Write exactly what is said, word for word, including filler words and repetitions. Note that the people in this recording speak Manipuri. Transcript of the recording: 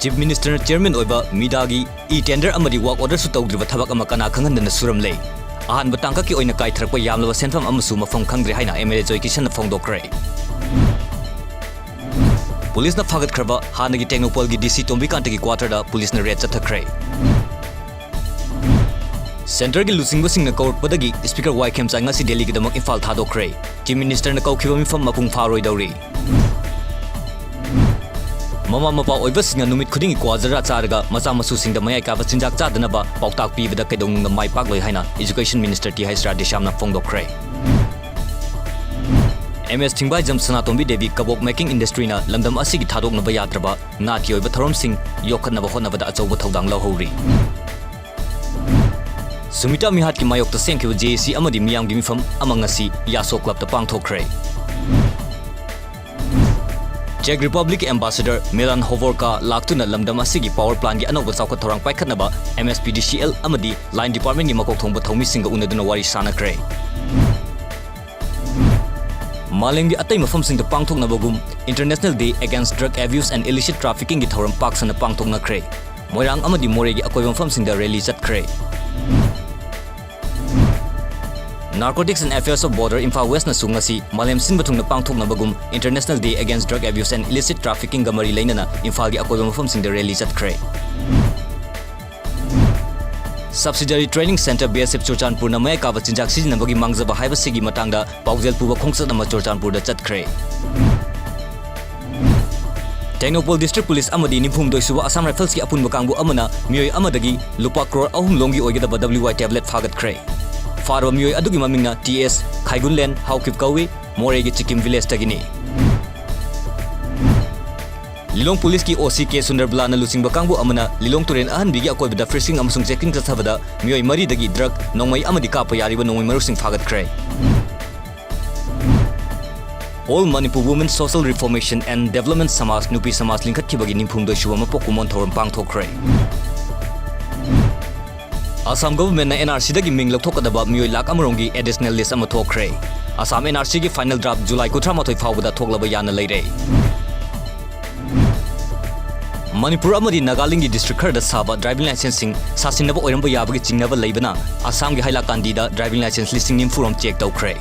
Chief Minister ꯅ chairman ꯑꯣꯏꯕ ꯃꯤꯗꯥꯒꯤ e-tender ꯑꯃꯗꯤ work order ꯁꯨ ꯇꯧꯗ꯭ꯔꯤꯕ ꯊꯕꯛ ꯑꯃ ꯀꯅꯥ ꯈꯪꯍꯟꯗꯅ ꯁꯨꯔꯝꯂꯦ꯫ ꯑꯍꯥꯟꯕ ꯇꯥꯡꯀꯛꯀꯤ ꯑꯣꯏꯅ ꯀꯥꯏꯊꯔꯛꯄ ꯌꯥꯝꯂꯕ ꯁꯦꯟꯐꯝ ꯑꯃꯁꯨ ꯃꯐꯝ ꯈꯪꯗ꯭ꯔꯦ ꯍꯥꯏꯅ M L A ꯖꯣꯏ ꯀꯤꯁꯟꯅ ꯐꯣꯡꯗꯣꯛꯈ꯭ꯔꯦ꯫ ꯄꯨꯂꯤꯁꯅ ꯐꯥꯒꯠꯈ꯭ꯔꯕ ꯍꯥꯟꯅꯒꯤ ꯇꯦꯡꯅꯧꯄꯜꯒꯤ D C ꯇꯣꯝꯕꯤꯀꯥꯟꯇꯒꯤ quarter ꯗ ꯄꯨꯂꯤꯁꯅ raid ꯆꯠꯊꯈ꯭ꯔꯦ꯫ Centre ꯒꯤ ꯂꯨꯆꯤꯡꯕꯁꯤꯡꯅ ꯀꯧꯔꯛꯄꯗꯒꯤ Speaker ꯋꯥꯏ ꯈꯦꯝꯆꯥꯏ ꯉꯁꯤ ꯗꯦꯜꯂꯤꯒꯤꯗꯃꯛ ꯏꯝꯐꯥꯜ ꯊꯥꯗꯣꯛꯈ꯭ꯔꯦ꯫ Chief Minister ꯅ ꯀꯧꯈꯤꯕ ꯃꯤꯐꯝ ꯃꯄꯨꯡ ꯐꯥꯔꯣꯏꯗꯧꯔꯤ꯫ ꯃꯃꯥ ꯃꯄꯥ ꯑꯣꯏꯕꯁꯤꯡꯅ ꯅꯨꯃꯤꯠ ꯈꯨꯗꯤꯡꯒꯤ ꯀ꯭ꯋꯥ ꯖꯔꯥ ꯆꯥꯔꯒ ꯃꯆꯥ ꯃꯁꯨꯁꯤꯡꯗ ꯃꯌꯥꯏ ꯀꯥꯕ ꯆꯤꯟꯖꯥꯛ ꯆꯥꯗꯅꯕ ꯄꯥꯎꯇꯥꯛ ꯄꯤꯕꯗ ꯀꯩꯗꯧꯅꯨꯡꯗ ꯃꯥꯏ ꯄꯥꯛꯂꯣꯏ ꯍꯥꯏꯅ Education Minister ꯇꯤ ꯍꯩꯆ ꯔꯥꯙꯦꯁ꯭ꯌꯥꯝꯅ ꯐꯣꯡꯗꯣꯛꯈ꯭ꯔꯦ꯫ M S ꯊꯤꯡꯕꯥꯏꯖꯝ ꯁꯅꯥꯇꯣꯝꯕꯤ ꯗꯦꯕꯤ ꯀꯕꯣꯛ making industry ꯅ ꯂꯝꯗꯝ ꯑꯁꯤꯒꯤ ꯊꯥꯗꯣꯛꯅꯕ ꯌꯥꯗ꯭ꯔꯕ ꯅꯥꯠꯀꯤ ꯑꯣꯏꯕ ꯊꯧꯔꯝꯁꯤꯡ ꯌꯣꯛꯈꯠꯅꯕ ꯍꯣꯠꯅꯕꯗ ꯑꯆꯧꯕ ꯊꯧꯗꯥꯡ ꯂꯧꯍꯧꯔꯤ꯫ ꯁꯨꯃꯤꯇꯥ ꯃꯤꯍꯥꯠꯀꯤ ꯃꯥꯌꯣꯛꯇ ꯁꯦꯝꯈꯤꯕ J A C ꯑꯃꯗꯤ ꯃꯤꯌꯥꯝꯒꯤ ꯃꯤꯐꯝ ꯑꯃ ꯉꯁꯤ ꯌꯥꯁꯣ club ꯇ ꯄꯥꯡꯊꯣꯛꯈ꯭ꯔꯦ꯫ Czech Republic ꯀꯤ Ambassador Milan Hovorka ꯂꯥꯛꯇꯨꯅ ꯂꯝꯗꯝ ꯑꯁꯤꯒꯤ power plant ꯀꯤ ꯑꯅꯧꯕ ꯆꯥꯎꯈꯠ ꯊꯧꯔꯥꯡ ꯄꯥꯏꯈꯠꯅꯕ M S P D C L ꯑꯃꯗꯤ line department ꯀꯤ ꯃꯀꯣꯛ ꯊꯣꯡꯕ ꯊꯧꯃꯤꯁꯤꯡꯒ ꯎꯅꯗꯨꯅ ꯋꯥꯔꯤ ꯁꯥꯅꯈ꯭ꯔꯦ꯫ ꯃꯥꯂꯦꯝꯒꯤ ꯑꯇꯩ ꯃꯐꯝꯁꯤꯡꯗ ꯄꯥꯡꯊꯣꯛꯅꯕꯒꯨꯝ International Day Against Drug Abuse and Illicit Trafficking ꯒꯤ ꯊꯧꯔꯝ ꯄꯥꯛ ꯁꯟꯅ ꯄꯥꯡꯊꯣꯛꯅꯈ꯭ꯔꯦ꯫ ꯃꯣꯏꯔꯥꯡ ꯑꯃꯗꯤ ꯃꯣꯔꯦꯒꯤ ꯑꯀꯣꯏꯕ ꯃꯐꯝꯁꯤꯡꯗ rally ꯆꯠꯈ꯭ꯔꯦ꯫ Narcotics and Affairs of Border Imphal West ꯅꯁꯨ ꯉꯁꯤ ꯃꯥꯂꯦꯝ ꯁꯤꯟꯕ ꯊꯨꯡꯅ ꯄꯥꯡꯊꯣꯛꯅꯕꯒꯨꯝ International Day Against Drug Abuse and Illicit Trafficking ꯒ ꯃꯔꯤ ꯂꯩꯅꯅ ꯏꯝꯐꯥꯜꯒꯤ ꯑꯀꯣꯏꯕ ꯃꯐꯝꯁꯤꯡꯗ rally ꯆꯠꯈ꯭ꯔꯦ꯫ Subsidiary Training Centre B S F ꯆꯨꯔꯆꯥꯟꯄꯨꯔꯅ ꯃꯌꯥꯏ ꯀꯥꯕ ꯆꯤꯟꯖꯥꯛ ꯁꯤꯖꯤꯟꯅꯕꯒꯤ ꯃꯥꯡꯖꯕ ꯍꯥꯏꯕꯁꯤꯒꯤ ꯃꯇꯥꯡꯗ ꯄꯥꯎꯖꯦꯜ ꯄꯨꯕ ꯈꯣꯡꯆꯠ ꯑꯃ ꯆꯨꯔꯆꯥꯟꯄꯨꯔꯗ ꯆꯠꯈ꯭ꯔꯦ꯫ ꯇꯦꯡꯅꯧꯄꯜ District Police ꯑꯃꯗꯤ ꯅꯤꯐꯨꯍꯨꯝꯗꯣꯏ ꯁꯨꯕ Assam Rifles ꯀꯤ ꯑꯄꯨꯟꯕ ꯀꯥꯡꯕꯨ ꯑꯃꯅ ꯃꯤꯑꯣꯏ ꯑꯃꯗꯒꯤ ꯂꯨꯄꯥ ꯀ꯭ꯔꯣꯔ ꯑꯍꯨꯝ ꯂꯣꯝꯒꯤ ꯑꯣꯏꯒꯗꯕ W I tablet ꯐꯥꯒꯠꯈ꯭ꯔꯦ꯫ ꯐꯥꯔꯕ ꯃꯤꯑꯣꯏ ꯑꯗꯨꯒꯤ ꯃꯃꯤꯡꯅ T S ꯈꯥꯏꯒꯨꯟꯂꯦꯟ ꯍꯥꯎꯀꯤꯞ ꯀꯧꯏ, ꯃꯣꯔꯦꯒꯤ ꯆꯤꯀꯤꯝ village ꯇꯒꯤꯅꯤ꯫ ꯂꯤꯂꯣꯡ ꯄꯨꯂꯤꯁꯀꯤ O C ꯀꯦ ꯁꯨꯟꯗꯔꯕꯂꯥꯅ ꯂꯨꯆꯤꯡꯕ ꯀꯥꯡꯕꯨ ꯑꯃꯅ ꯂꯤꯂꯣꯡ ꯇꯨꯔꯦꯜ ꯑꯍꯟꯕꯤꯒꯤ ꯑꯀꯣꯏꯕꯗ fishing ꯑꯃꯁꯨꯡ checking ꯆꯠꯊꯕꯗ ꯃꯤꯑꯣꯏ ꯃꯔꯤꯗꯒꯤ drug, ꯅꯣꯡꯃꯩ ꯑꯃꯗꯤ ꯀꯥꯞꯄ ꯌꯥꯔꯤꯕ ꯅꯣꯡꯃꯩ ꯃꯔꯨꯁꯤꯡ ꯐꯥꯒꯠꯈ꯭ꯔꯦ꯫ All Manipur Women Social Reformation and Development ꯁꯃꯥꯖ, ꯅꯨꯄꯤ ꯁꯃꯥꯖ ꯂꯤꯡꯈꯠꯈꯤꯕꯒꯤ ꯅꯤꯐꯨꯍꯨꯝꯗꯣꯏ ꯁꯨꯕ ꯃꯄꯣꯛ ꯀꯨꯝꯑꯣꯟ ꯊꯧꯔꯝ ꯄꯥꯡꯊꯣꯛꯈ꯭ꯔꯦ꯫ ꯑꯁꯥꯝ government ꯅ N R C ꯗꯒꯤ ꯃꯤꯡ ꯂꯧꯊꯣꯛꯀꯗꯕ ꯃꯤꯑꯣꯏ ꯂꯥꯈ ꯑꯃꯔꯣꯝꯒꯤ additional list ꯑꯃ ꯊꯣꯛꯈ꯭ꯔꯦ꯫ ꯑꯁꯥꯝ N R C ꯒꯤ final draft July ꯀꯨꯟꯊ꯭ꯔꯥ ꯃꯥꯊꯣꯏ ꯐꯥꯎꯕꯗ ꯊꯣꯛꯂꯕ ꯌꯥꯅ ꯂꯩꯔꯦ꯫ ꯃꯅꯤꯄꯨꯔ ꯑꯃꯗꯤ ꯅꯥꯒꯥꯂꯦꯟꯒꯤ ꯗꯤꯁꯇ꯭ꯔꯤꯛ ꯈꯔꯗ ꯁꯥꯕ ꯗ꯭ꯔꯥꯏꯚꯤꯡ ꯂꯥꯏꯁꯦꯟꯁꯁꯤꯡ ꯁꯥꯁꯤꯟꯅꯕ ꯑꯣꯏꯔꯝꯕ ꯌꯥꯕꯒꯤ ꯆꯤꯡꯅꯕ ꯂꯩꯕꯅ ꯑꯁꯥꯝꯒꯤ ꯍꯥꯏꯂꯥꯀꯥꯟꯗꯤꯗ ꯗ꯭ꯔꯥꯏꯚꯤꯡ ꯂꯥꯏꯁꯦꯟꯁ ꯂꯤꯁꯤꯡ ꯅꯤꯐꯨ ꯔꯣꯝ ꯆꯦꯛ ꯇꯧꯈ꯭ꯔꯦ꯫